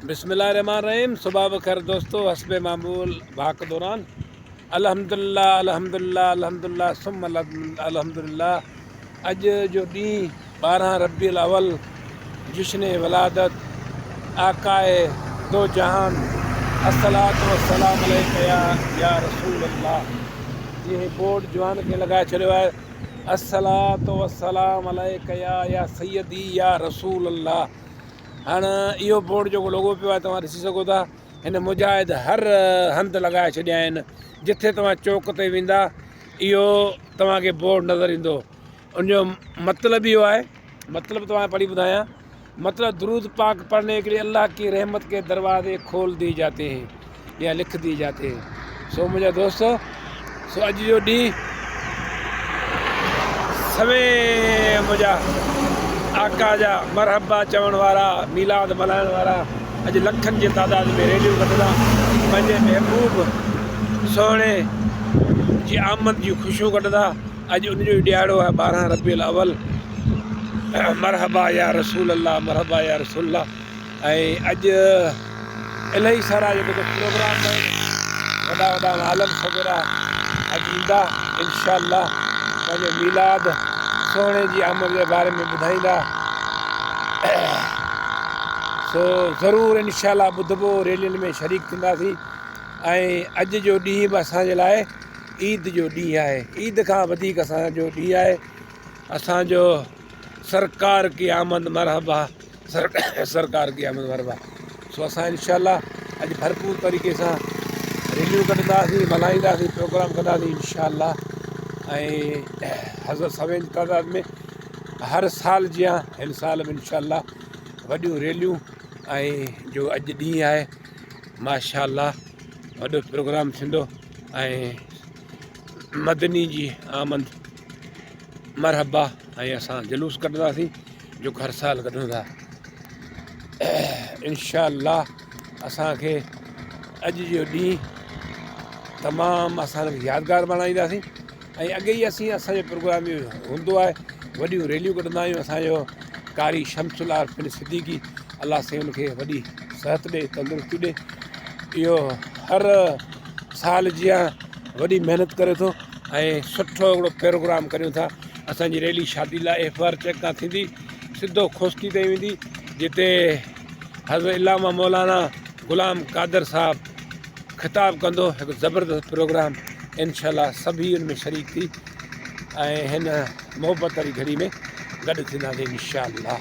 بسم الله الرحمن الرحيم صبح بخير دوستو حسب معمول واڪ دوران الحمدلله الحمدلله الحمدلله ثم الحمدلله اڄ جو ڏينهن 12 ربيع الاول جشن ولادت آقاء دو جهان الصلوة والسلام عليك يا يا رسول الله جي هي بورڊ جوان کي لڳائي ڇڏيو آهي الصلوة والسلام عليك يا يا سيدي يا رسول الله هاڻ اهو بورڊ جيڪو لڳو پيو آهي توهان ڏسي سگهو ٿا هن مجاهد هر هنڌ لڳائي ڇڏيا آهن جٿي توهان چوڪ تي ويندا اهو توهان کي بورڊ نظر ايندو ان جو مطلب اهو آهي مطلب توهان پڙهي ٻڌايان مطلب درود پاڪ پڙهني کے لئي الله ڪي رحمت ڪي دروازي کول the جاتي هين يا لک the جاتي هين سو منهنجا دوست سو اڄ جو ڏينهن سوين منهنجا آقا جا مرحبا چوڻ وارا ميلاد ملهائڻ وارا اڄ لکن جي تعداد ۾ ريليون ڪڍندا پنهنجي محبوب سهڻي جي آمد جون خوشيون ڪڍندا اڄ ان جو ئي ڏيهاڙو آهي 12 ربيع الاول مرحبا يا رسول الله مرحبا يا رسول الله ۽ اڄ الاهي سارا جيڪو ته پروگرام آهن وڏا وڏا عالم سگهرا اڄ ايندا انشاء الله پنهنجو ميلاد سهڻي جي آمد جي باري ۾ ٻڌائيندا سو ضرور انشاء الله ٻڌبو ريلين ۾ شريڪ ٿينداسين ۽ اڄ جو ڏينهن به اسان جي لاء عيد جو ڏينهن آهي عيد کان وڌيڪ اسان جو ڏينهن آهي اسان جو سرڪار ڪي آمد مرحبا سرڪار ڪي آمد مرحبا سو اسان انشاء الله اڄ ڀرپور طريقي سان ريليون ڪڍنداسين ملهائينداسين پروگرام ڪنداسين انشاء الله ۽ حضرت سوين جي تعداد ۾ هر سال جيان هن سال به انشاء الله وڏيون ريليون ۽ جو اڄ ڏينهن آهي ماشاء الله وڏو پروگرام ٿيندو ۽ مدني جي آمد مرحبا ۽ اسان جلوس ڪڍنداسين جيڪو هر سال ڪڍون ٿا انشاء الله اسانکي اڄ جو ڏينهن تمام اسان کي يادگار بڻائينداسين ۽ اڳي ئي اسين اسانجو پروگرام اهو هوندو آهي وڏيون ريليون ڪڍندا آهيون اسانجو قاري شمس العارفين صديقي الله سائين ان کي وڏي صحت ڏي تندرستي ڏي اهو هر سال جيان وڏي محنت ڪري ٿو ۽ سٺو هڪڙو پروگرام ڪريون ٿا اسانجي ريلي شادي لاء ايف آر چيڪ کان ٿيندي سڌو کوسڪي تائين ويندي جتي حضرت علامه مولانا غلام قادر صاحب خطاب ڪندو هڪ زبردست پروگرام انشاء الله سڀئي ان ۾ شريڪ ٿي ۽ هن محبت واري گهڙي ۾ گڏ ٿينداسين انشاء الله.